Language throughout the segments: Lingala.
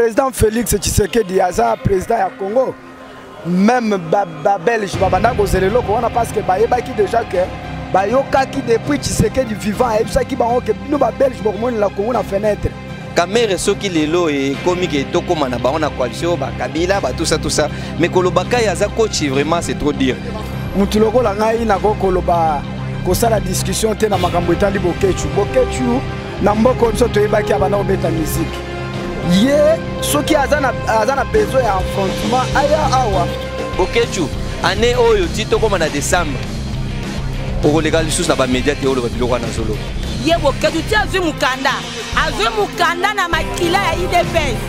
Président Félix Tshisekedi aza président ya Congo. Même ba Belge babanda kozela eloko wana parce que bayebaki déjà que bayokaki depuis Tshisekedi vivant ayebisaki bango que bino ba Belge bokomonela Congo na fenêtre. Kamere soki lelo ekomi ke tokóma na bango na coalition bakabila batusa tusa, mais koloba kai aza coach, vraiment c'est trop dire. Mutu lokola ngai nakoki koloba kosala discussion te na makambo etali Boketshu. Boketshu na mboka biso toyebaki abanda kobeta musique. Ye soki aza na besoin ya affrontement, aya awa. Boketshu, année oyo ti tokóma na décembre, okoleka lisusu na bamédia te, oloba biloko wana azoloba. Ye Boketshu ti azwi mokanda, azwi mokanda na makila ya UDPS,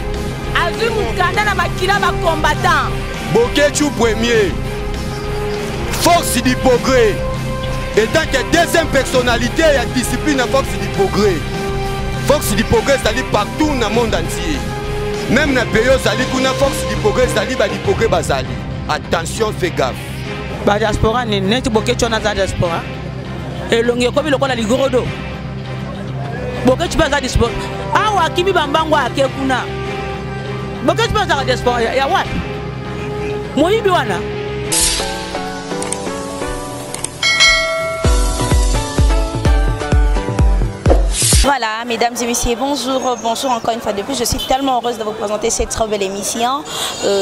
azwi mokanda na makila bacombattant. Boketshu premier, force du progrès, étant que deuxième personnalité ya discipline ya force du progrès. Force du progrès ezali partout na monde entier, même na pays ozali kuna, force du progrès ezali, ba du progrès bazali. Attention, fais gaffe. Badiaspora nini? Neti Boketshu wana aza diaspora, elongi ekomi lokola ligorodo. Boketshu mpe aza diaspora awa, akimi bambango, ake kuna. Boketshu mpe azaka diaspora ya wapi? Moyibi wana. Voilà, mesdames et messieurs, bonjour, bonjour encore une fois de plus. Je suis tellement heureuse de vous présenter cette très belle émission.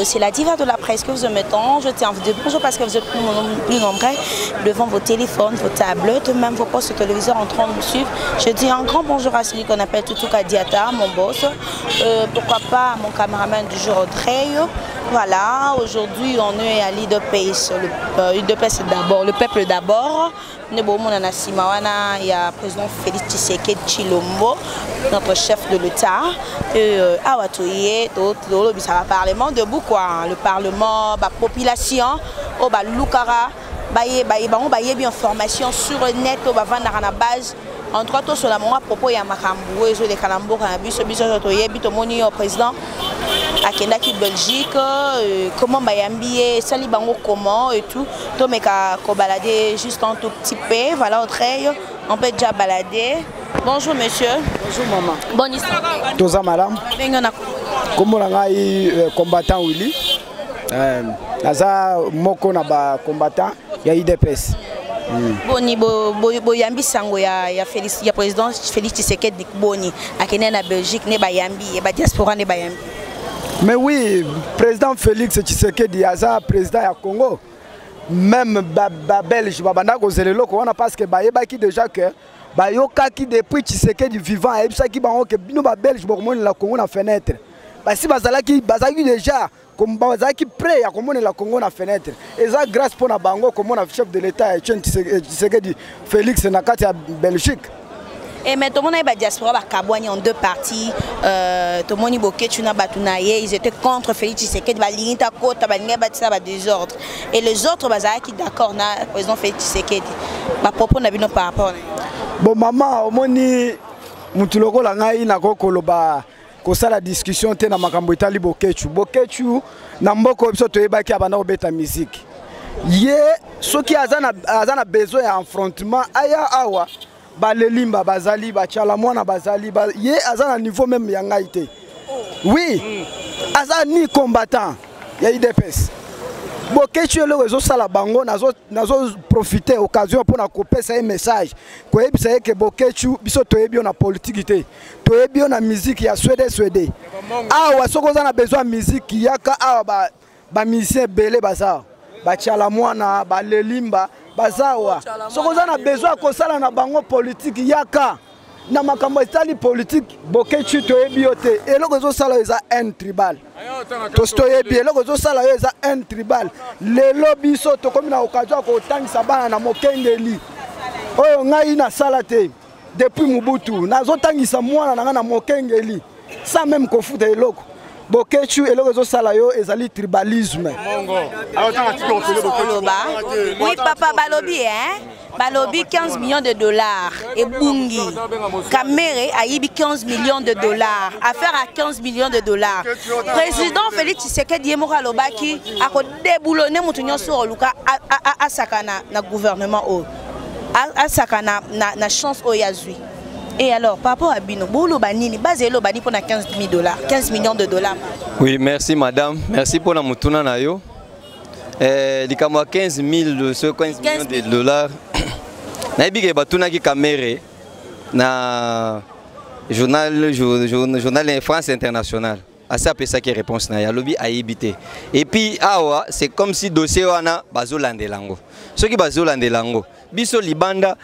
C'est la diva de la presse que vous mettons. Je tiens à vous dire bonjour parce que vous êtes plus nombreux devant vos téléphones, vos tablettes, même vos postes téléviseurs en train de nous suivre. Je dis un grand bonjour à celui qu'on appelle Tutuka Diata, mon boss. Pourquoi pas mon cameraman du jour, Audrey. Voilà, aujourd'hui on est à l'UDPS, le UDPS d'abord, le peuple d'abord. Ne bomona na nsima wana ya président Félix Tshisekedi Tshilombo, notre chef de l'État. Awa toye tolobisaka parlement debout quoi, le parlement, bapopulation oyo balukaka baye bango bayebi information sur net, oyo bavandaka na base. En tout cas, tosola mongo à propos ya makambo oyo ezoleka na mboka na biso. Biso nyonso toyebi, tomoni yo président akendaki Belgique, comment bayambi ye, esali bango comment et tout. Tomeka kobalader juste un tout petit peu. Voilà, Audrey, on peut déjà balader. Bonjour monsieur. Bonjour maman. Bonne histoire. Toza malamu. Benga na Kombo na ngai combattant Willy. Naza moko na ba combattant ya UDPS. Boni boyambi sango ya Félix, ya président Félix Tshisekedi, boni akende na Belgique, ne bayambi ye, ba diaspora ne bayambi? Mais oui, président Félix Tshisekedi aza président ya Congo. Même ba Belge babanda kozela eloko wana parce que bayebaki déjà que bayokaki depuis Tshisekedi vivant ayebisaki bango que bino ba Belge bokomonela Congo na fenêtre. Basi bazalaki déjà bazalaki prêt ya komonela Congo na fenêtre. Eza grâce mpona bango komona chef de l'État Etienne Tshisekedi Félix na kati ya Belgique. Et mais tout le monde est diaspora bakabwani en deux parties. Tout le monde Boketshu na batu na ye, ils étaient contre Félix Tshisekedi, balingi ta kota, balingi batisa ba désordre. Et les autres bazalaki d'accord na président Félix Tshisekedi. Ba propos na bino par rapport na. Bon maman, omoni mutu lokola ngai nakoki koloba kosala discussion te na makambo etali Boketshu. Boketshu na mboka biso toyebaki abanda kobeta musique. Ye soki aza na besoin ya affrontement, aya awa, balelimba bazali, bachala mwana bazali, ye aza na niveau même ya ngai te. Oui, aza ni combattant ya UDPS. Boketshu eloko ezosala bango, nazo profiter occasion mpona kopesa ye message, koyebisa ye ke Boketshu, biso toyebi yo na politiki te, toyebi yo na musique ya swede swede. Awa soki oza na besoin ya musique, yaka awa, bamusicien ebele baza, bachala mwana, balelimba baza awa. Soki oza na besoin ya kosala na bango politike, yaka na makambo etali politike. Boketshu, toyebi yo te. Eloko ezosala yo eza haine tribal. Tosi toyebi eloko ezosala yo eza haine tribal. Lelo biso tokomi na occasion ya kotangisa bana na mokengeli oyo ngai nasala te depuis Mobutu. Nazotangisa mwana na ngai na mokengeli sans même kofuta eloko. Boketshu, eloko ezosala yo ezali tribalisme. Oloba oui papa, balobi hein, balobi 15 millions de dollars ebungi. Kamere ayibi 15 millions de dollars, affaire à 15 millions de dollars. Président Félix Tshisekedi ye moko alobaki akodéboulonner moto nyonso oluka asaka na gouvernement oyo, asaka na chance oyo azwi. Et alors, par rapport à bino, boloba nini, base eloba nini pona 15 000 dollars, 15 millions de dollars? Oui, merci madame. Merci pour la mutuna na yo. Likambo ya 15 000, ce 15 millions de dollars. Nayebi ke batunaki Kamerhe na journal France International. Asi apesaki réponse na ye, alobi ayebi te. Et puis awa c'est comme si dossier wana bazolandela yango. Soki bazolandela yango, biso libanda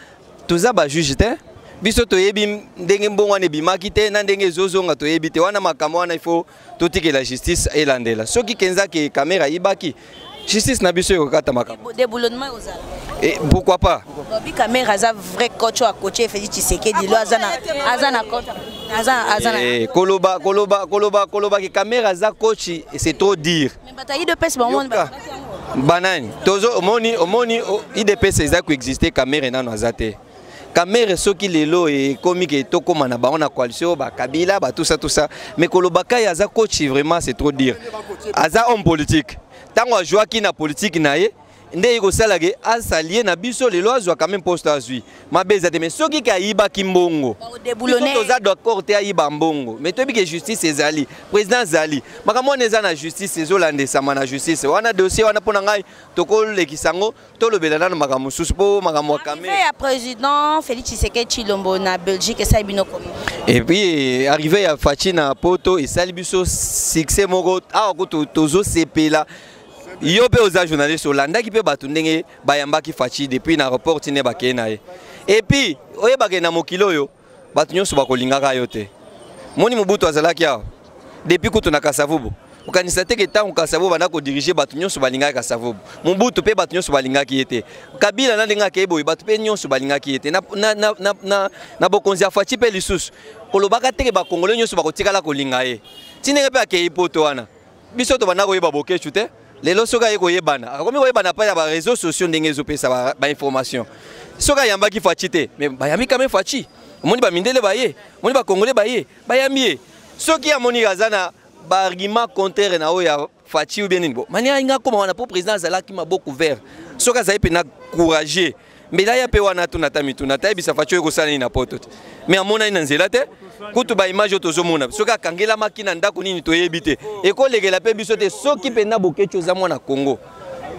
toza ba juge te. Biso toyebi ndenge mbongo wana ebimaki te na ndenge ezozonga toyebi te. Wana makambo wana il faut totikela justice elandela. Soki kenzaki Kamerhe ayibaki, justice na biso ekokata makambo. Déboulonnement ozala. Et pourquoi pas? Bobi Kamerhe aza vrai coach a coaché Félix Tshisekedi lo aza na aza na coach aza aza na Eh, koloba koloba koloba koloba ki Kamerhe aza coach, c'est trop dire. Mais bataille UDPS ba moni Yoka. Banani tozo omoni omoni UDPS eza ko exister, Kamerhe nano aza te. Kamerhe soki lelo ekomi ke tokóma na bango na coalition ba Kabila ba tout ça tout ça, mais koloba kai aza coach, vraiment c'est trop dire. Aza homme politique, ntango azwaki na politique na ye nde ekosala ke asalie na biso lelo azwa quand même poste azwi mabe eza te. Mais soki ke ayibaki mbongo, Déboulonner. biso toza d'accord te ayiba mbongo, mais toyebi ke justice ezali, président azali, makambo wana eza na justice, ezolandesama na justice wana. Dossier wana mpo na ngai tokolekisa yango, tolobela nano makambo mosusu mpo makambo ya Arrivée Kamerhe ya président Félix Tshisekedi Tshilombo na Belgique esali bino comment? Et puis arrivé ya Fatshi na poto esali biso succès moko awa ko tozosepela. Yo mpe oza journaliste, olandaki mpe bato ndenge bayambaki Fatshi depuis na aéroport tine bakei na ye. Et puis oyebake na mokili oyo bato nyonso bakolingaka yo te. Moni Mobutu azalaki awa depuis kutu na Kasavubu, okanisa te ke ntango Kasavubu banda kodiriger bato nyonso balingaki Kasavubu. Mobutu mpe bato nyonso balingaki ye te. Kabila na ndenge akei boye, bato mpe nyonso balingaki ye te. Na bokonzi ya Fatshi mpe lisusu kolobaka teke bakongole nyonso bakotikala kolinga ye ti ndenge mpe akei poto wana. Biso tobanda koyeba Boketshu te. Lelo soki aye koyebana, akomi koyebana pa ya baréseaux sociaux ndenge ezopesa bainformation. Soki ayambaki Fatshi te, mais bayambi kame Fatshi. Omoni bamindele baye, omoni bakongole baye, bayambi ye. Soki amoni aza na baargument contraire na oyo ya Fatshi ou bien nini, bo mani alinga akóma wana mpo président azalaki maboko ouvert. Soki azali mpe na courageux, mbela ya mpe wana tuna ata mituna, tayebisa Fatshi oyo ekosala nini na poto te. Mais amonani na nzela te kutu. Baimage oyo tozomona, soki akangelamaki na ndako nini toyebi te, ekolekela mpe biso te. Soki mpenza Boketshu oza mwana Congo,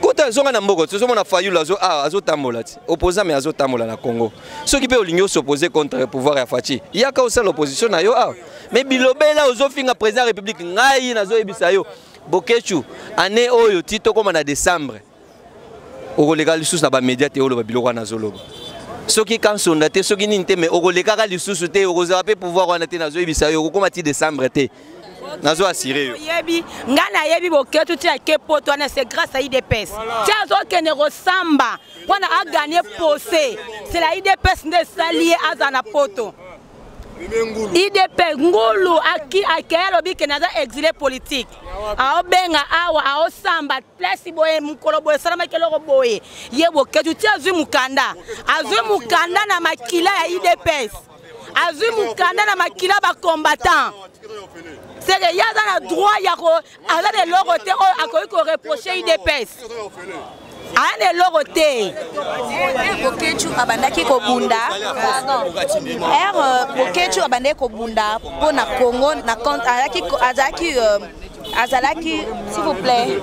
kota azonga na mboka. Tozomona Fayulu azotambola ti opposant, mais azotambola na Congo. Soki mpe olingi os'opposer contre pouvoir ya Fatshi, yaka osala opposition na yo awa. Mais bilobela ozofinga président ya République, ngai nazoyebisa yo, Boketshu, année oyo ti tokóma na décembre, okoleka lisusu na bamédia te. Oloba biloko wana azoloba, soki kansonda te, soki nini te, mais okolekaka lisusu te, okozala mpe pouvoir wana te. Nazoyebisa yo, okokóma ti décembre te, nazo assurer yo. Oyebi, ngai nayebi Boketshu ti ake poto wana, c'est grâce à UDPS. Ti azokende kosamba mpona agagner procès, c'est la UDPS nde esali ye aza na poto. UDPS ngulu akei, alobi ke naza exilé politique, aobenga awa, aosamba place boye, mokolo boye esalamaki eloko boye. Ye Boketshu ti azwi mokanda, azwi mokanda na makila ya UDPS, azwi mokanda na makila bacombattant. Seke ye aza na droit ya ko aza na eloko te oyo akoki koreprocher UDPS, aya na eloko te. Boketshu abandaki kobunda r Boketshu abandaki kobunda mpo na Congo na azalaki, s'il vous plaît,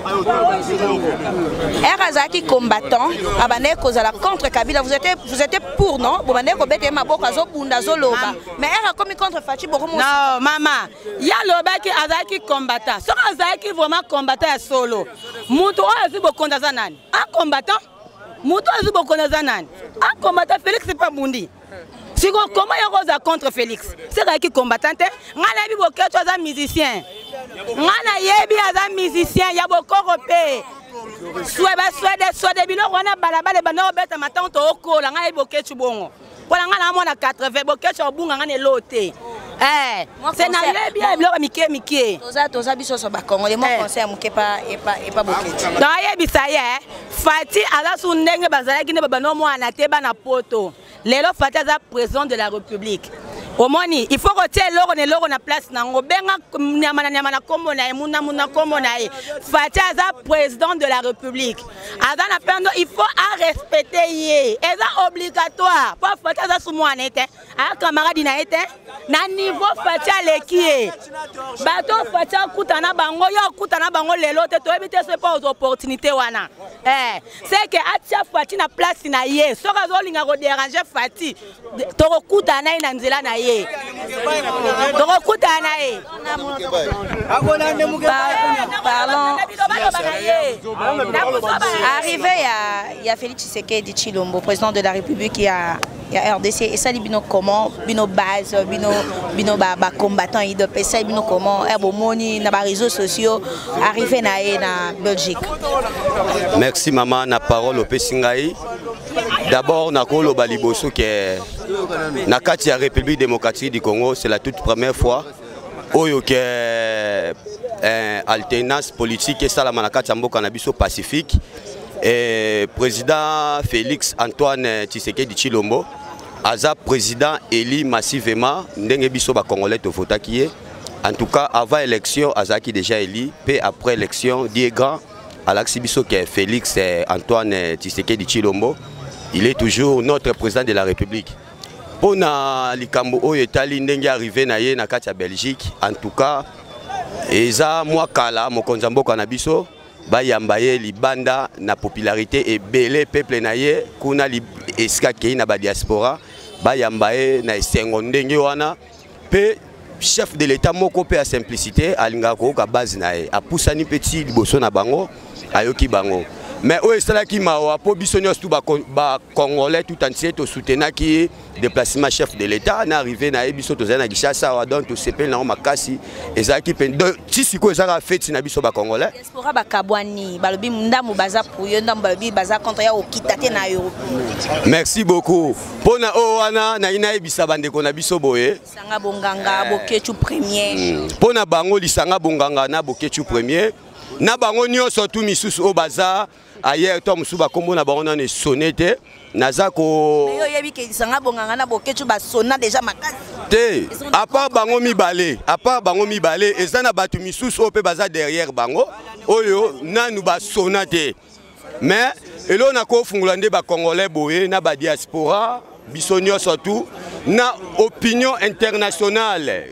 r azalaki combattant, abandaki kozala contre Kabila. Vous êtes pour, non? Bobandaki kobeta ye maboko, azobunda, azoloba, mais r akomi contre Fatshi, bokomo. Non mama, ye alobaki azalaki combattant. Soki azalaki vraiment combattant ya solo, moto oyo azwi bokonzi aza nani? Acombattant. Moto oyo azwi bokonzi aza nani? Acombattant. Félix mpe abundi. Sikoyo koma yango oza contre Félix, soki azalaki combattant te. Ngai nayebi Boketshu aza musicien, ngai nayebi aza musicien ya bokoko mpe swe baswede swede biloko wana balabala ebanda kobetama ntango tookola. Ngai nayebi Boketshu bongo mpona ngai na mwana 80. Boketshu obunga ngai na elo te. Se nayebi ya biloko mike mike. Toza biso nyonso bacongolais. Mwa conseil ya moke epa Boketshu. Donc ayebisa ye Fatshi aza su ndenge bazalaki nde babanda mwana te bana poto. Lelo Fatshi aza président de la République. Omoni, il faut kotia eloko na eloko na place na yango. Benga nyama na nyama na kombo na ye, muna muna kombo na ye. Fatshi aza président de la République. Aza na pendo, il faut a respecter ye. Eza obligatoire. Po Fatshi aza sous mwana te. A camarade na ye te. Na niveau Fatshi aleki ye. Bato Fatshi akuta na bango, yo akuta na bango lelo te, toyebi te soki po opportunité wana. Eh, c'est que atia Fatshi na place na ye. Soki azolinga ko déranger Fatshi, tokokutana na ye na nzela na ye, tokokutana na ye. Parlons arrivé ya Félix Tshisekedi Tshilombo, président de la République ya RDC, esali bino comment, bino base, bino ba combattant UDPS, esali bino comment bomoni na ba réseaux sociaux arrivé na ye na Belgique? Merci maman na parole opesi ngai. D'abord nakoloba liboso ke na kati ya République démocratique du Congo, c'est la toute première fois oyo ke alternance politique esalama na kati ya mboka na biso pacifique. Et président Félix Antoine Tshisekedi Tshilombo aza président élu massivement ndenge biso ba Congolais tovotaki ye. En tout cas avant élection azalaki déjà élu, pe après élection die grand alakisi biso ke Félix Antoine Tshisekedi Tshilombo il est toujours notre président de la République. Pona likambo oyo etali ndenge arrivé na ye na kati ya Belgique, en tout cas eza mwa kala mokonzi ya mboka na biso bayamba ye libanda na popularité ebele, peuple na ye kuna esika kei na ba diaspora bayamba ye na esengo ndenge wana. Pe chef de l'état moko pe ya simplicité alingaka koyoka base na ye, apusani mpe ti liboso na bango ayoki bango. Mais oyo esalaki mawa po biso nyonso tu ba Congolais tout entier tosoutenaki déplacement chef de l'état na arrivé na ye, biso tozali na Kinshasa awa, donc tosepeli nango makasi. Ezalaki mpe donc ti sikoyo ezalaka feti na biso ba Congolais. Diaspora bakabwani, balobi ndambo baza pour yo, ndambo balobi baza contre ya okita te na yo. Merci beaucoup mpona oyo wana nayi nayebisa bandeko na biso boye. Lisanga Bonganga, Boketshu premier. Mpona bango Lisanga Bonganga na Boketshu premier na bango nyonso tu misusu oyo baza ailleurs to mosusu bakombo na bango nano esone te, naza ko Mais yo oyebi ke Lisanga Bonganga na Boketshu basona déjà makasi. Te, à part bango mibale, à part bango mibale eza na bato misusu oyo mpe baza derrière bango oyo nanu basona te. Mais eloko nakofungola nde bacongolais boye na badiaspora biso nyonso tu na opinion internationale,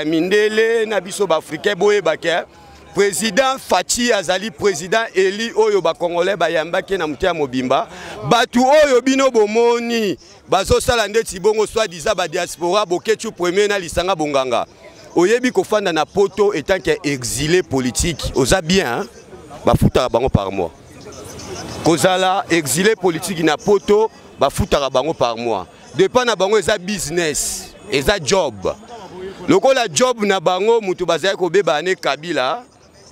mindele na biso baafricain, boyeba ke président Fatshi azali président élu oyo bacongolais bayambaki na motema mobimba. Bato oyo bino bomoni bazosala ndeti bongo soi-disant badiaspora, Boketshu premier na Lisanga Bonganga, oyebi kofanda na poto etant que exilé politique oza bien, hein? Bafutaka bango par mois. Kozala exilé politique na poto, bafutaka bango par mois. Depa na bango eza business, eza job. Lokola job na bango moto bazali kobeba ne Kabila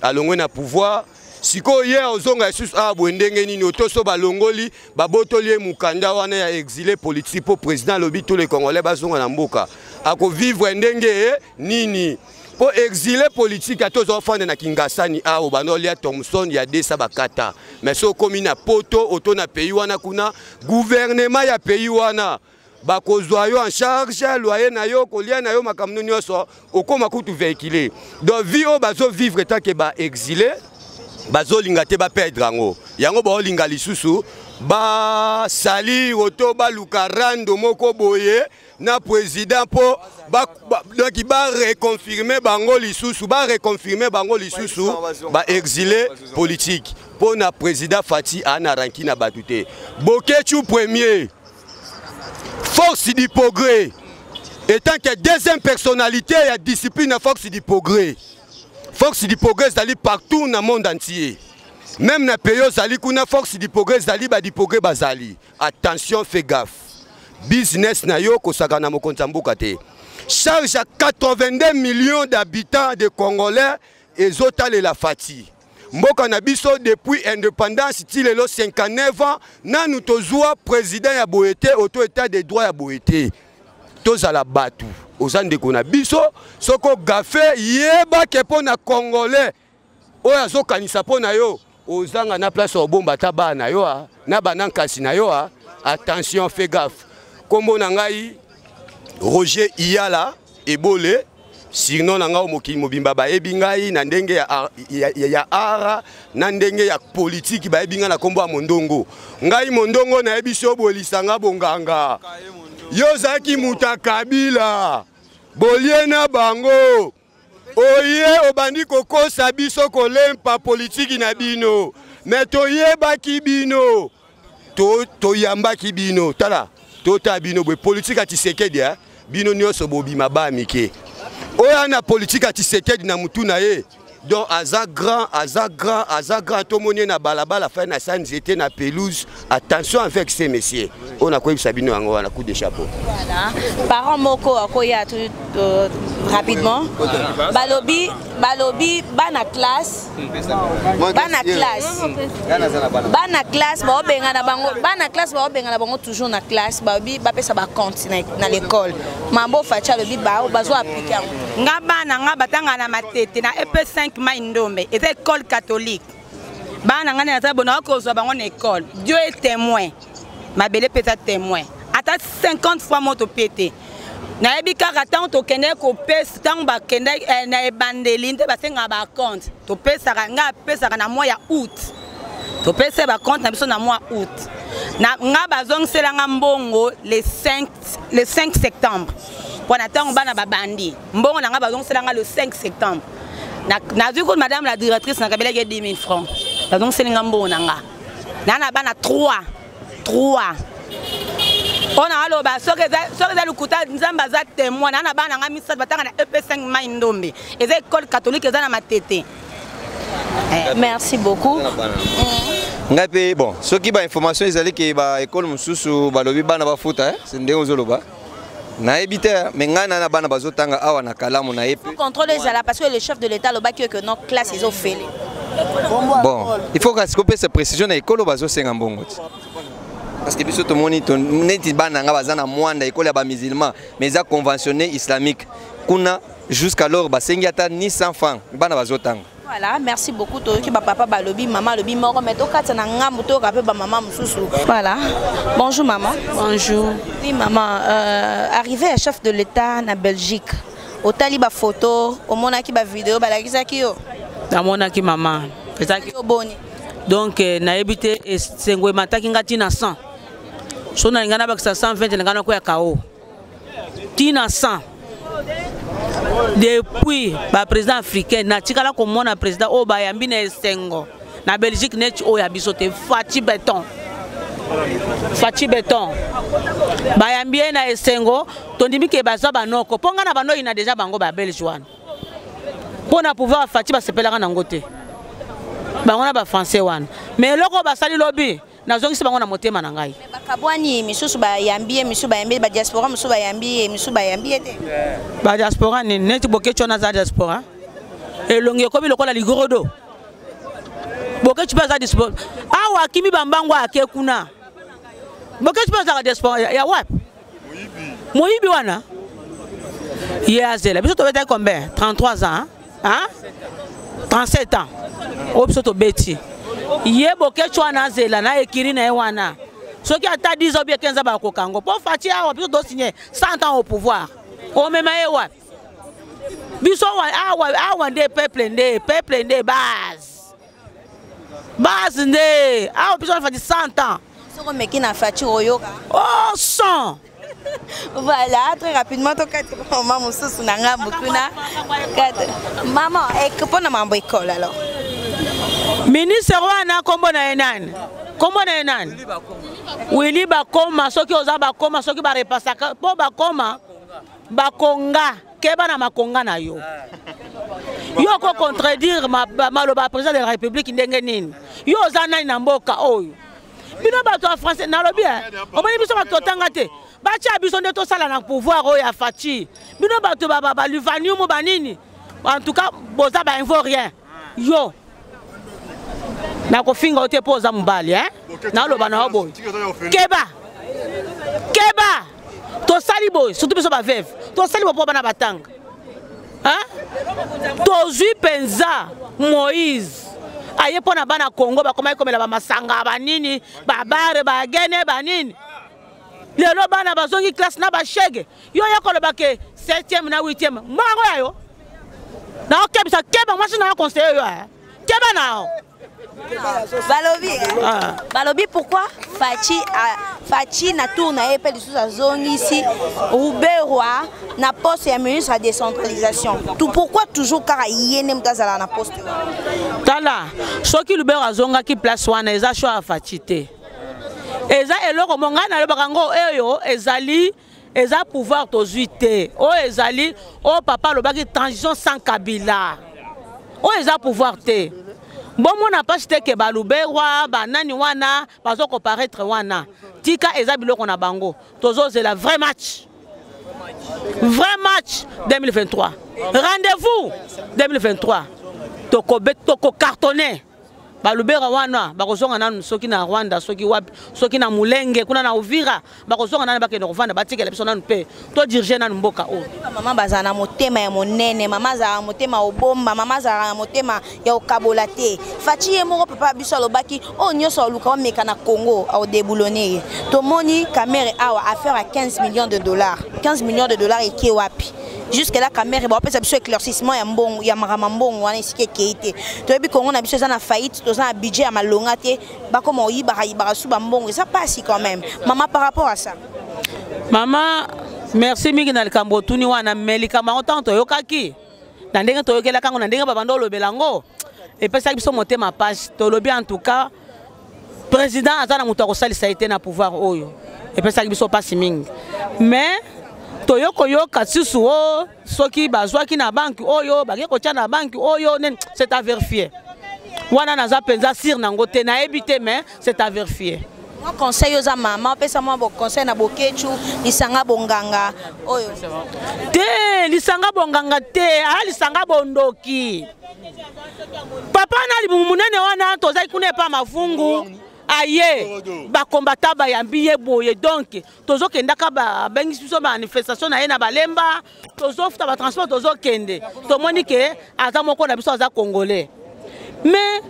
alongwe na pouvoir, sikoyo ye ozonga lisusu awa boye ndenge nini? Otoso balongoli, babotoli ye mokanda wana ya exilé politique mpo président alobi tous les Congolais bazonga na mboka, akovivre ndenge nini? Mpo exilé politique ata ozofanda na Kingasani awa, banda olia Thomson ya desa bakata, mais so okomi na poto oto na pays wana kuna, gouvernement ya pays wana bakozwa yo en charge, loyer na yo, kolia na yo, makambo nyonso, okóma kutu véhicule. Donc vie oyo bazovivre tant que baexilé, bazolinga te baperdre yango. Yango baolinga lisusu basali oto baluka rando moko boye na président mpo donc bareconfirme bango lisusu, bareconfirme bango lisusu baexilé politique. Mpo na président Fatshi aa na ranki na bato te. Boketshu premier, force du progrès, étant que deuxième personnalité ya discipline na force du progrès, force du progrès ezali partout na monde entier, même na pays ozali kuna, force du progrès ezali, badi progrès bazali. Attention, fais gaffe, business na yo kosaka na mokonzi ya mboka te. Charge ya 82 millions d'habitants de Congolais ezotalela Fatshi. Mboka na biso depuis indépendance ti lelo 59 ans, nanu tozwa président ya boye te, oto état de droit ya boye te. Tozala bato, oza ndeko na biso, soki ogafe, yebake mpo na Congolais oyo azokanisa mpo na yo, ozanga na place ya obomba ata bana na yo na bana nkasi na yo. Attention, fais gaffe. Nkombo na ngai Roger Iyala Ebole, surnom na ngai mokili mobimba bayebi ngai na ndenge ya, ya, ya, ya ara na ndenge ya politiki, bayebi ngai na nkombo ya Mondongo. Ngai Mondongo nayebi so bolisanga bonganga. Yo ozalaki moto ya Kabila, bolie na bango, oye obandi kokosa biso kolempa politiki na bino, me toyebaki bino, toyambaki bino. Tala, totala bino boye politiki ya Tshisekedi, eh? Bino nyonso bobima ba mike oyo ana politiki ya Tshisekedi na mutu na ye. Donc aza grand, aza grand, aza grand. Tomoni ye na balabala, fai na sa nzete na pelouse. Attention avec ces messieurs oyo nakoyebisa bino yango wana. Coup de chapeau. Voilà, parent moko akoya tout rapidement. Balobi, balobi bana classe, bana classe, bana classe baobengana bango, bana classe baobengana bango toujours na classe. Balobi bapesa bacompte na l'école. Mambo Fatshi alobi bazo appliquer yango. Nga bana nga batanga na Matete na EP5 Mai Ndombe, eza école catholique. Bana nga naza bona kozwa bango na école. Dieu est témoin, mabele mpe eza témoin, ata 50 fois moto mpe te. Nayebi kaka ntango tokendeki kopesa, ntango bakendaki na ebandeli nde basengaka bacompte, topesaka. Ngai apesaka na mois ya août, topesa bacompte na biso na mois août. Na nga bazongiselanga mbongo le 5, le 5 septembre, mpo na ntango bana babandi. Mbongo na ngai bazongiselanga le 5 septembre. Nazwi kutu madame la directrice, nakabelaki 10 000 francs, bazongiselinga mbongo na nga. Na bana 3, 3 oyo na aloba. Soki eza lokuta, Nzambe aza témoin. Na bana nga misato batanga na EP5 Mai Ndombe, eza école catholique, eza na Matete. Merci beaucoup. Ngai mpe bon, soki bainformation ezali ke baekole mosusu balobi bana bafuta, ndenge ozoloba, nayebi te. Me ngai na bana bazotanga awa na Kalamu na ye. Contrôle ezala, parce que le chef de l'État alobaki que non, classe ezofele. Bon, il faut kasi kopesa précision na ekolo bazosenga mbongo ti, parce que biso tomoni neti bana nga baza na Mwanda, ekolo ya bamusulman, mais eza conventionné islamique kuna. Jusqu'alors basengi ata ni 100 francs, bana bazotanga. Voilà, merci beaucoup. Toyoki ba papa balobi, maman alobi moko, mais tokata na ngambu, toyoka mpe ba mama mosusu. Voilà. Bonjour maman. Bonjour. Oui maman, arrivé à chef de l'État na Belgique. Otali ba photo, omonaki ba vidéo, balakisaki yo? Namonaki mama. Ezalaki yo boni? Donc nayebi te, esengo emataki nga ntina 100. So nalinga nabakisa 120, nalinga nakoya kao. Ntina 100. Depuis baprésident africain, natikala komona président oyo bayambi na esengo na Belgique neti oyo ya biso te, Fatshi Béton. Fatshi Béton bayambi ye na esengo. Tondimi ke bazwa banoko, mpo ngai na bandoyina deja bango babelge wana mpo na pouvoir ya Fatshi, basepelaka nango te bango na bafrançais wana. Mais eloko oyo basali lobi, nazongisi bango na motema na ngai. Bakabwani, misusu bayambi ye, misusu bayambi ye, badiaspora mosusu bayambi ye, misusu bayambi ye te. Badiaspora nini? Neti Boketshu wana aza diaspora? Elongi ekomi lokola ligorodo. Boketshu mpe aza diaspora? Awa akimi bambango, ake kuna. Boketshu mpe azalaka diaspora ya wapi? Moyibi wana ye azela biso. Tobetaki combien? 33 ans, hein? 37 ans oyo biso tobeti ye. Boketshu wana azela na ekiri na ye wana, soki ata 10 ans, bien 15 ans, bakoka yango. Mpo Fatshi awa, biso tosigne 100 ans au pouvoir, omema ye wapi? Biso awa, awa nde peuple, nde peuple, nde base, base nde awa. Biso na Fatshi 100 ans. Soki omeki na Fatshi, oyoka. Oh, 100. Voilà, très rapidement, tokati mama mosusu na ngambu kuna. Mama, mpona mambo ekole alors? Ministre wana, nkombo na ye nani? Nkombo na ye nani? Willy Bakoma. Soki oza bakoma, soki barepasaka mpo bakoma bakonga, keba na makonga na yo. Yo ko contredire maloba ya président de la République ndenge nini? Yo oza nani na mboka oyo? Bino bato ya français, nalobi, omoni biso bato totanga te, batya biso nde tosala na pouvoir oyo ya Fatshi. Bino bato baluvaniumu banini, en tout cas boza bainvo rien. Yo nakofinga yo te mpo oza mobali, naloba na yo boye: keba, keba. Tosali boye, surtout biso baveuve, tosali bo mpo bana batanga. Tozwi mpenza Moïse aye mpo na bana Congo, bakomaki komela bamasanga banini, babare, bagene, banini. Lelo bana bazongi classe na bashege. Yo ya koloba ke 7e na 8e. Mbongo ya yo. Na okebisa keba mwasi na conseiller yo. Eh. Keba na yo. Balobi ah. Balobi pourquoi Fatshi Fatshi na tour na ye mpe lisusu azongisi Ruberwa na poste ya ministre ya décentralisation. Tout pourquoi toujours kaka ye nde moto azala na poste? Tala, soki Ruberwa azongaki place wana eza choix ya Fatshi te. Eza eloko mo ngai nalobaka ngo oyo ezali eza pouvoir tozwi te. Oyo ezali oyo papa alobaki transition sans Kabila. Oyo eza pouvoir te. Bomona mpasi te ke baluberwa banani wana bazo koparaître wana. Tika eza biloko na bango. Tozozela vrai match. Vrai match 2023. Rendez-vous 2023. Toko toko cartonner. Balubera wana bakozonga nanu soki na Rwanda soki wapi soki na Mulenge kuna na Uvira bakozonga nanu bakende kovanda batikela biso nanu mpe to diriger nanu mboka oyo. Mama bazala na motema ya monene, mama azala na motema obomba, mama azala na motema ya okabola te. Fatshi ye moko papa biso alobaki oyo nyonso aluka omeka na Congo aodeboulonner ye. Tomoni Kamerhe awa affaire ya 15 millions de dollars. 15 millions de dollars eke wapi? Jusque là Kamerhe bapesa biso éclaircissement ya mbongo ya makambo mbongo wana esika ekei te. Toyebi Congo na biso eza na faillite, toza na budget ya malonga te, bakoma oyibaka yibaka su ba mbongo eza pasi quand même. Maman, par rapport à ça. Maman, merci mingi na likambo otuni wana, mais likambo yango ntango toyokaki na ndenge toyokelaka yango na ndenge babanda olobela yango epesaki biso motema pasi. Tolobi en tout cas président aza na moto akosalisa ye te na pouvoir oyo, epesaki biso pasi mingi. Mais toyokoyoka susu o soki bazwaki na banque oyo bake kotia na banque oyo nini, c'est à vérifier. Wana naza mpenza sire nango te, nayebi te, mais c'est à vérifier. Mwa conseil oza mama, opesa mwa conseil na Boketshu, lisanga bonganga oyo. Te, lisanga bonganga te, aya lisanga bondoki. Papa na libumu munene wana tozali kuna epa mavungu aye bakombata bayambi ye boye, donc tozokendaka babengisi biso manifestation na ye na balemba, tozofuta batransport tozokende, tomoni ke aza moko na biso, aza congolais. Mais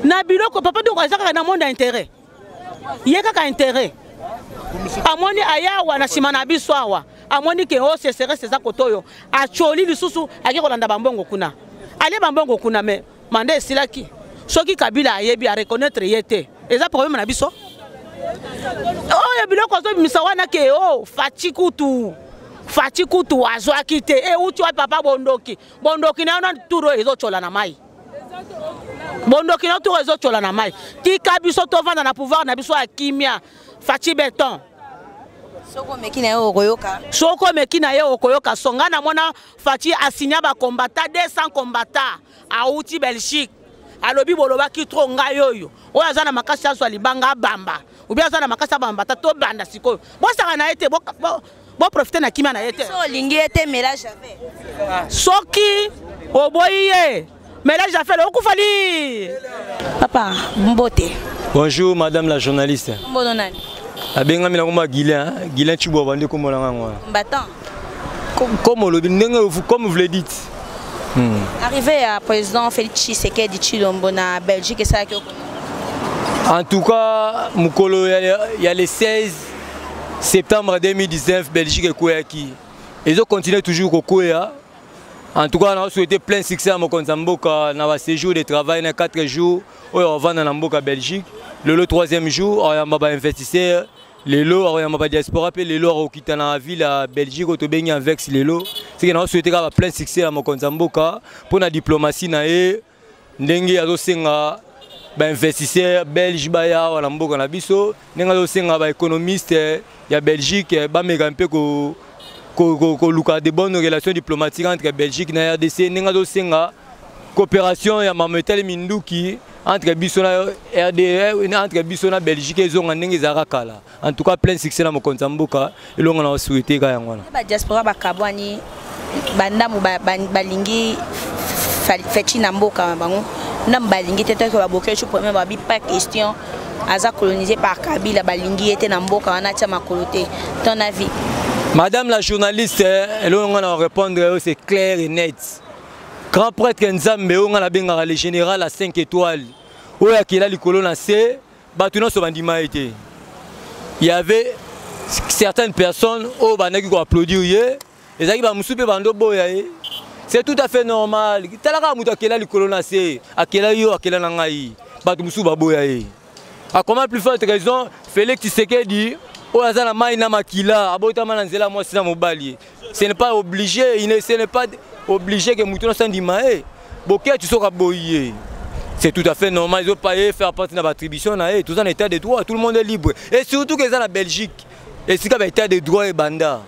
na biloko papa donc aza kaka na monde ya intérêt, ye kaka intérêt amoni ayawa na nsima na biso awa, amoni ke o CSRS eza kote oyo acholi lisusu ake kolanda bambongo kuna, alie bambongo kuna, mais mandat esilaki. Soki Kabila ayebi a reconnaître ye te, eza problème na biso. Oyo biloko azobimisa wana ke o Fatshi kutu, Fatshi kutu azwaki te, euti wapi papa bondoki? Bondoki na yo na tour oyo ezotyola na mai. Bondoki na tour ezotyola na mai. Tika biso tovanda na pouvoir na biso ya kimia. Fatshi beton. Soko omeki na ye okoyoka. Soko omeki na ye okoyoka. Songa na mona Fatshi asinya ba combattants, 200 combattants auti Belgique. Alobi bolobaki trop ngai oyo. Oyo aza na makasi azwa libanga abamba. Ou bien aza na makasi abamba ta to banda sikoyo. Bosaka na ye te, bo profiter na kimia na ye te. So olingi ye te, mela Javel. Soki oboyi ye, mela Javel okufali. Papa, mbote. Bonjour madame la journaliste. Mbono nani? Abengami na komba Guilain, hein? Guilain Chibwa bande kombo na ngango. Combattant. Comme olobi ndenge comme vous le dites. Arrivé à président Félix Tshisekedi Tshilombo na Belgique et ça. En tout cas, mukolo ya le 16 septembre 2019 Belgique ekweyaki. Ils ont continué toujours kokwea. En tout cas, on a souhaité plein succès à mokonzi ya mboka na ba séjour de travail na 4 jours oyo avanda na mboka Belgique. Le 3e jour, oyamba ba investisseurs, lelo oyamba ba diaspora pe lelo okita na ville ya Belgique oyo tobengi Anvers lelo. C'est que on a souhaité ka plein succès à mokonzi ya mboka pour na diplomatie na ye ndenge azosenga ba investisseurs belge baya awa na mboka na biso, ndenge azosenga ba économiste ya Belgique bameka mpe koluka de bonnes relations diplomatiques entre Belgique na RDC, ndenge azosenga coopération ya mametali minduki entre biso na RD, entre biso na Belgique ezonga ndenge ezalaka kala. En tout cas plein succès na mokonzi ya mboka, elongo na souhaité ka yango wana. Ba diaspora bakabwani bandamu balingi feti na mboka na bango, ndambu balingi te tant que baboke premier babi pas question aza colonisé par Kabila, balingi ye te na mboka wana atia makolo te. Ton avis? Madame la journaliste, elongo na répondre, c'est clair et net. Grand prêtre Nzambe oyo nga nabengaka le général à 5 étoiles oyo akela likolo na se, bato nyonso bandima ye te. Il y avait Certaines personnes oyo bandaki koapplaudir ye, ezalaki bamosusu mpe bando boya ye. C'est tout à fait normal. Tala kaka moto akela likolo na se, akela yo, akela na ngai, bato mosusu baboya ye. A comment plus forte raison Félix Tshisekedi oyo aza na mai na makila, abotama na nzela mwasi na mobali. Ce n'est pas obligé, il ne, ce n'est pas obligé que moto nyonso andima ye. Boketshu soki aboyi ye, c'est tout à fait normal. Ils ont pas faire partie de l'attribution na ye. Tout en état de droit, tout le monde est libre, et surtout que eza na Belgique esika ba état de droit ebanda,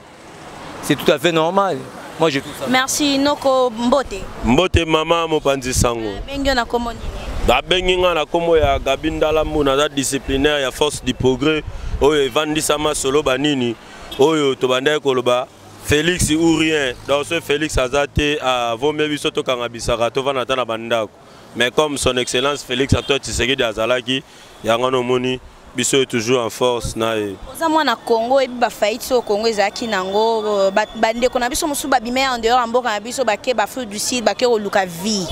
c'est tout à fait normal. Moi, je trouve ça. Merci noko, mbote. Mbote mama mopanzi sango. Bengi yo na kombo nini? Babengi nga na kombo ya Gabi Ndalambu, naza disciplinaire ya Force du Progrès oyo evandisama solo banini oyo tobandaki koloba Félix ou rien. Donc ce Félix aza te, avomie biso tokanga bisaka, tovanda ata na bandako. Mais comme son excellence Félix Antoine Tshisekedi azalaki, yango nomoni biso toujours en force na ye. Oza mwana Congo, oyebi bafaillite oyo Congo ezalaki nango, bandeko na biso mosusu babima en dehors ya mboka na biso, bake baAfrique du Sud, bake koluka vie.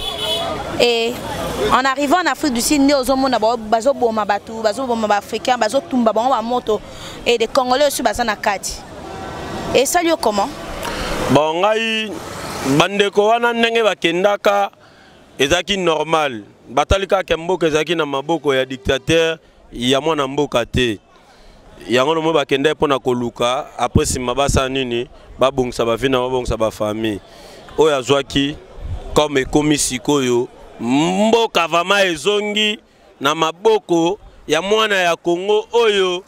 Et en arrivant en Afrique du Sud, nde ozomona bazoboma bato, bazoboma baAfricain, bazotumba bango bamoto, et des Congolais aussi baza na kati. Esali yo comment? Bon, ngai bandeko wana ndenge bakendaka ezalaki normal. Batali kaka mboka ezalaki na maboko ya dictateur ya mwana mboka te. Yango nomo bakendaki mpona koluka après nsima basala nini, babongisa bavie na babongisa bafamille. Oyo azwaki comme ekomi sikoyo mboka vraiment ezongi na maboko ya mwana ya Congo oyo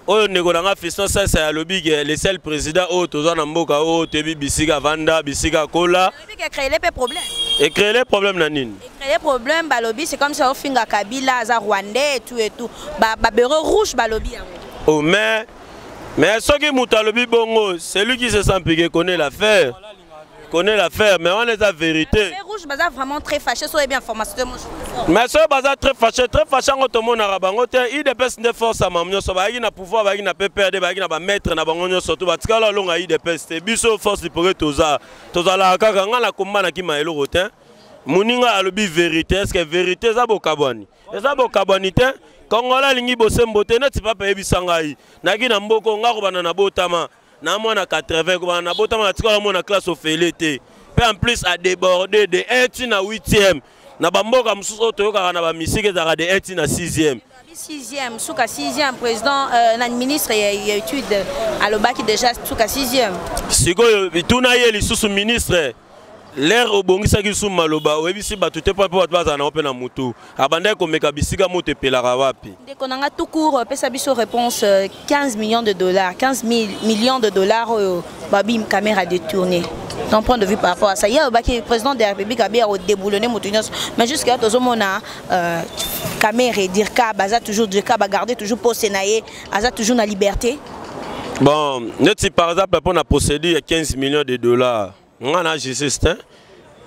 oyo ndeko na nga Fiston Sasa alobi ke le seul président oyo toza na mboka oyo toyebi bisika vanda, bisika kola. Balobi ke créer pe problème. Ecréer problème na nini? Créer problème, balobi c'est comme ça ofinga Kabila aza rwandais et tout et tout. Ba ba béret rouge balobi yango. Oh mais soki moto alobi bongo, celui qui se sent piqué connaît l'affaire. Connaît l'affaire, mais on est la vérité. Les rouges baza vraiment très fâchés, soyez bien formation moi je Mais soyez baza très fâchés, très fâchés ngo tout monde na bango te, UDPS nde force à mamnyo so ba na pouvoir, ba na PPRD, ba na ba maître na bango nyo surtout ba tikala longa UDPS te. Biso force du progrès toza. Toza la kaka nga na combat na ki maelo te. Muninga alobi vérité, est-ce que vérité za bokabwani? Eza bokabwani te. Congolais alingi bosembo te, neti papa yebisa ngai. Naki na mboko nga kobanda na botama. Na mwana 80 kobanda na botama na tikala mwana classe ofele te. Pe en plus a débordé de 1 ti na 8e. Na bamboka mosusu oyo toyokaka na bamisike ezalaka de 1 ti na 6e. 6e, suka 6e, président na ministre ya étude alobaki déjà suka 6e. Sikoyo tuna ye lisusu ministre, l'air obongisaki lisusu maloba oyebisi bato te mpo bato bazala nango mpe na mutu. Abandaki komeka bisika moto epelaka wapi. Ndeko na nga tout court pesa biso réponse, 15 millions de dollars, 15 millions de dollars oyo babi caméra détournée. Ton point de vue par rapport à ça, il y a le président de la République a bien déboulonné moto nyonso, mais jusqu'à là tozomona caméra dirka baza toujours dirka ba garder toujours poste na ye, aza toujours na liberté. Bon, neti par exemple pour la procédure 15 millions de dollars. Nga na justice hein?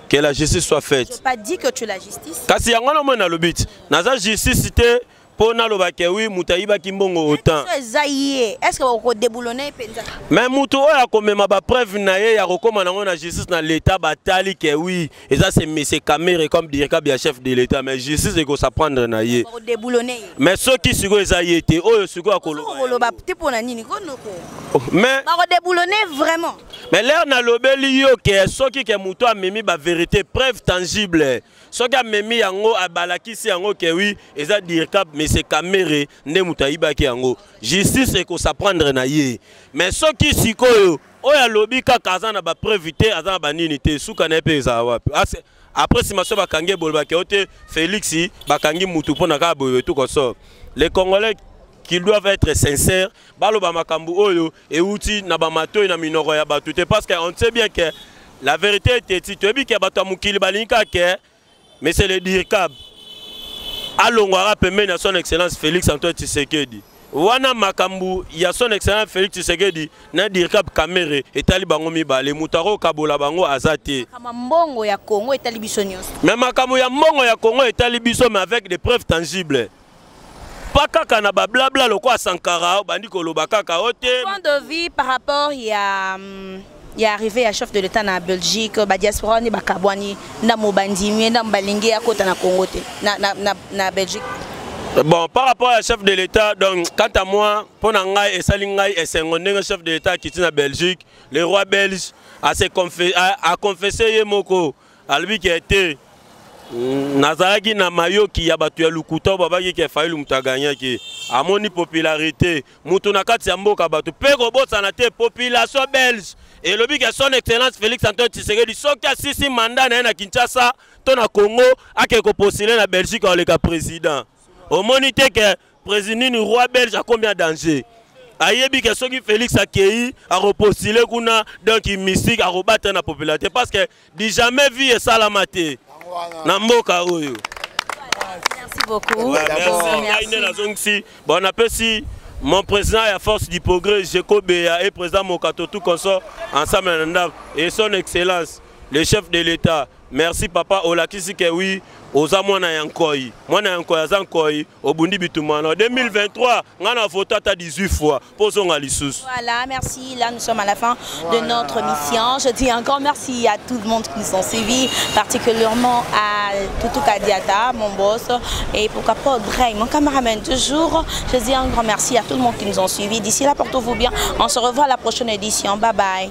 Que la justice soit faite. J'ai pas dit que tu es la justice. Kasi yango na mona lobiti. Naza justice te po na loba ke oui mutu ayibaki mbongo autant. Est-ce que eza ye? Est-ce que oko déboulonner penza? Mais mutu oyo akomema ba preuve na ye ya kokoma nango na justice na l'état batali ke oui, eza c'est monsieur Kamerhe comme directeur ya chef de l'état, mais justice eko s'apprendre na ye. Oko déboulonner. Mais soki siko eza ye te oyo siko akoloba. Soko koloba te pona nini ko noko. Oh, mais bako déboulonner vraiment. Mais l'air na lobeli yo ke soki ke mutu amemi ba vérité preuve tangible. Soki amemi yango abalakisi yango ke oui eza dircab mais c'est Kamerhe nde mutu ayibaki yango. Justice eko s'apprendre na ye. Mais soki sikoyo oyo alobi kaka aza na ba preuve te, aza na ba nini te, suka na ye pe ezala wapi? Ase, après sima so bakangi boloba ke ote Félix bakangi mutu pona kaka boye tout consort. Les Congolais qui doivent être sincères, baloba makambu oyo euti na ba matoyi na minoko ya batu te, parce que on sait bien que la vérité est têtue. Toyebi ke bato ya mokili balingi kaka ke mais c'est le dircab alongwaka pembeni ya son excellence Félix Antoine Tshisekedi. Wana makambu ya son excellence Félix Tshisekedi na dircab Kamerhe etali bango mibale, moto akokabola bango aza te. Makambo ya mbongo ya Congo etali biso nyonso. Mais makambo ya mbongo ya Congo etali biso, mais avec des preuves tangibles. Pas kaka na ba blabla lokola Sankara bandi koloba kaka ote. Point de vue par rapport ya, ya arrivée ya chef de l'État na Belgique, ba diaspora ni ba kabwani na mobandimi na balingi ya kota na Congo te, na Belgique. Bon, par rapport à chef de l'État, donc quant à moi, mpo na ngai esali ngai esengo ndenge chef de l'État akiti na Belgique, le roi belge aconfesse ye moko, alobi ke te nazalaki na mayoki ya bato ya lokuta oyo babaki ke Fayulu moto aganyaki. Amoni popularité moto na kati ya mboka, bato mpe kobosana te population belge elobi ke Son Excellence Félix Antoine Tshisekedi, soki asisi mandat na ye na Kinshasa to na Congo, ake kopostuler na Belgique, aoleka président. Omoni te ke président nini, roi belge akomi ya danger, ayebi ke soki Félix akei akopostule kuna, donc mystique akobata na popularité, parce que du jamais vu esalama te na mboka oyo. Merci beaucoup. Ouais, merci. Ngai nde nazongisi. Bon, napesi mon président ya Force du Progrès, Jeko Beya, et président Mokato, tout consort ensemble na ndako, et Son Excellence le chef de l'État, merci papa. Olakisi ke oui, oza mwana ya nkoi, mwana ya nkoi aza nkoi. Obundi bitumba na 2023, ngai na vote ata 18 fois mpo ozonga lisusu. Voilà, merci. Là, nous sommes à la fin de notre mission. Je dis encore merci à tout le monde qui nous ont suivis, particulièrement à Toutou Kadiata, mon boss, et pourquoi pas Audrey, mon cameraman toujours. Je dis un grand merci à tout le monde qui nous ont suivis. D'ici là, portez-vous bien. On se revoit à la prochaine édition. Bye bye.